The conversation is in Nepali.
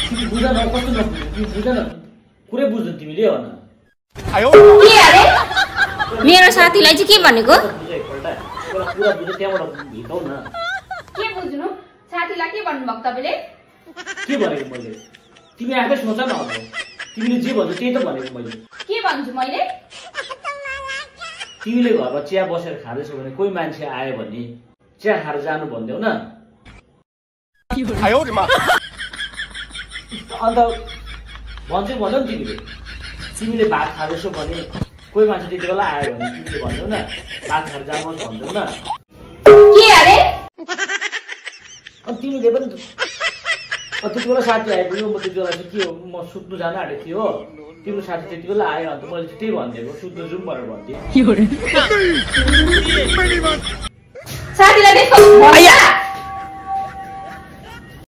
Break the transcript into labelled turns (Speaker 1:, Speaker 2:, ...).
Speaker 1: तिमी बुझ न कस्तो नबुझ्नु तिमी बुझ न कुरै बुझ्नु तिमीले हो न
Speaker 2: के अरे मेरो साथीलाई चाहिँ के भनेको
Speaker 1: बुझ एकपल्ट पुरा बुझ त्यहाँबाट हिँडौ न
Speaker 2: के बुझ्नु साथीलाई के भन्नुभएको तपाईले
Speaker 1: के भनेको मैले तिमी आफै सोच न अब तिमीले जे भन्छ त्यही त भनेको मैले
Speaker 2: के भन्छु मैले
Speaker 1: तिमीले घरमा चिया बसेर खाँदैछौ भने कोही मान्छे आयो भने चिया खाएर जानु भन्दैौ न अन्त भन्छौ भन्छौ नि तिमीले भात खाँदैछौ भने कोही मान्छे त्यति बेला आयो भने तिमीले भन्दैौ न भात खाएर जानुहोस् भन्दैौ न
Speaker 2: के अरे
Speaker 1: अनि तिमीले पनि त्यति बेला साथी आइपुग्यो म त्यति बेला चाहिँ के हो म सुत्नु जान आँटेको थिएँ हो तिम्रो साथी त्यति बेला आयो अन्त मैले त्यही भनिदिएको सुत्नु जाउँ भनेर भन्थेँ
Speaker 2: साथीलाई